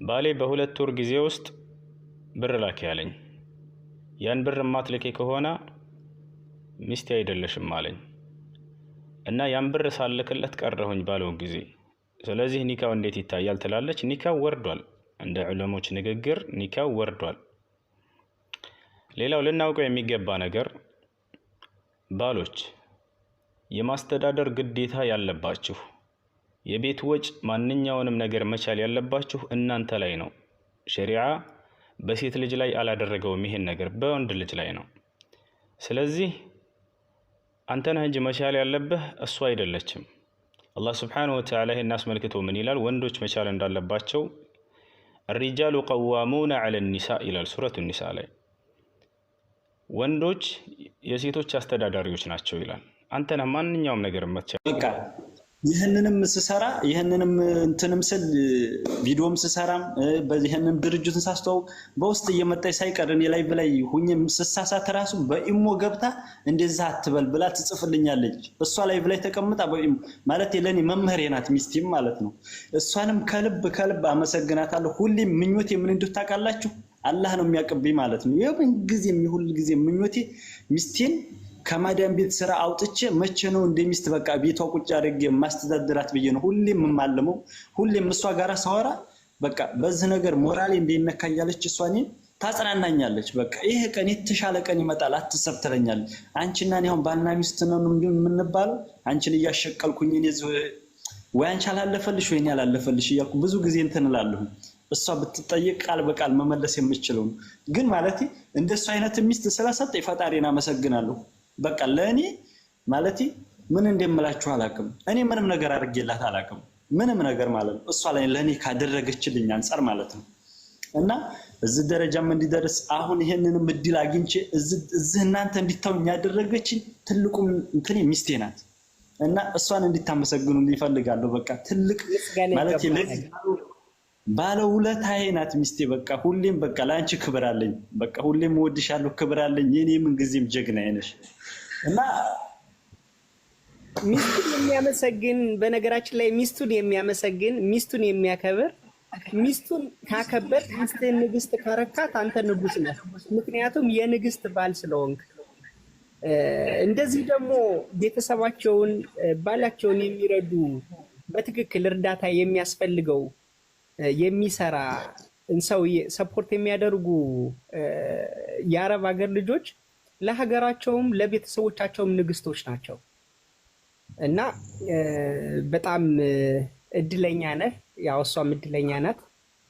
ባሌ በ2 ወር ጊዜ ውስጥ ብር ላኪ አለኝ። ያን ብር የማትልኪ ከሆነ ሚስቴ አይደለሽም አለኝ እና ያን ብር ሳልክለት ቀረሁኝ ባለው ጊዜ፣ ስለዚህ ኒካው እንዴት ይታያል ትላለች። ኒካው ወርዷል። እንደ ዑለሞች ንግግር ኒካው ወርዷል። ሌላው ልናውቀው የሚገባ ነገር፣ ባሎች የማስተዳደር ግዴታ ያለባችሁ፣ የቤት ወጭ ማንኛውንም ነገር መቻል ያለባችሁ እናንተ ላይ ነው። ሸሪዓ በሴት ልጅ ላይ አላደረገውም ይሄን ነገር፣ በወንድ ልጅ ላይ ነው። ስለዚህ አንተ ነህ እንጂ መቻል ያለብህ፣ እሷ አይደለችም። አላህ ስብሓነሁ ወተዓላ ይሄን አስመልክቶ ምን ይላል? ወንዶች መቻል እንዳለባቸው الرجال قوامون على النساء ይላል ሱረቱ ኒሳ ላይ። ወንዶች የሴቶች አስተዳዳሪዎች ናቸው ይላል። አንተ ነህ ማንኛውም ነገር መቻል በቃ ይህንንም ስሰራ፣ ይህንንም እንትንም ስል፣ ቪዲዮም ስሰራም፣ ይህንን ድርጅቱን ሳስተዋውቅ በውስጥ እየመጣች ሳይቀር እኔ ላይ ላይ ሁኜ ስሳሳት ራሱ በኢሞ ገብታ እንደዛ አትበል ብላ ትጽፍልኛለች። እሷ ላይ ላይ ተቀምጣ በኢሞ፣ ማለት ለእኔ መምህሬ ናት ሚስቴም ማለት ነው። እሷንም ከልብ ከልብ አመሰግናታለሁ። ሁሌም ምኞቴ ምን እንደው ታውቃላችሁ? አላህ ነው የሚያውቅብኝ ማለት ነው። የምን ጊዜም የሁል ጊዜ ምኞቴ ሚስቴን ከማዳም ቤት ስራ አውጥቼ መቼ ነው እንደ ሚስት በቃ ቤቷ ቁጭ አድርጌ ማስተዳድራት ብዬ ነው ሁሌም የማልመው። ሁሌም እሷ ጋራ ሳወራ በቃ በዚህ ነገር ሞራሌ እንዲነካ እያለች እሷ እኔን ታጽናናኛለች። በቃ ይህ ቀን የተሻለ ቀን ይመጣል፣ አትሰብ ትለኛለች። አንቺና እኔ አሁን ባልና ሚስት ነን የምንባለው፣ አንቺን እያሸቀልኩኝ እኔ ወይ አንቺ አላለፈልሽ ወይ እኔ አላለፈልሽ እያልኩ ብዙ ጊዜ እንትን እላለሁ። እሷ ብትጠይቅ ቃል በቃል መመለስ የምችለው ነው። ግን ማለት እንደሱ አይነት ሚስት ስለሰጠኝ ፈጣሪን አመሰግናለሁ። በቃ ለእኔ ማለት ምን እንደምላችሁ አላውቅም። እኔ ምንም ነገር አድርጌላት አላውቅም። ምንም ነገር ማለት ነው። እሷ ላይ ለእኔ ካደረገችልኝ አንጻር ማለት ነው። እና እዚህ ደረጃም እንዲደርስ፣ አሁን ይሄንንም እድል አግኝቼ እዚህ እናንተ እንዲታውኝ ያደረገችኝ ትልቁም እንትኔ ሚስቴ ናት። እና እሷን እንዲታመሰግኑ ይፈልጋለሁ። በቃ ትልቅ ማለት ባለውለታዬ ናት ሚስቴ። በቃ ሁሌም በቃ ለአንቺ ክብር አለኝ። በቃ ሁሌም እወድሻለሁ፣ ክብር አለኝ። የኔ ምን ጊዜም ጀግናዬ ነሽ እና ሚስቱን የሚያመሰግን፣ በነገራችን ላይ ሚስቱን የሚያመሰግን፣ ሚስቱን የሚያከብር፣ ሚስቱን ካከበር፣ ሚስትህን ንግስት ካረካት አንተ ንጉስ ነህ። ምክንያቱም የንግስት ባል ስለሆንክ። እንደዚህ ደግሞ ቤተሰባቸውን ባላቸውን የሚረዱ፣ በትክክል እርዳታ የሚያስፈልገው የሚሰራ ሰው support የሚያደርጉ የአረብ ሀገር ልጆች ለሀገራቸውም ለቤተሰቦቻቸውም ንግስቶች ናቸው እና በጣም እድለኛ ነህ። ያው እሷም እድለኛ ናት።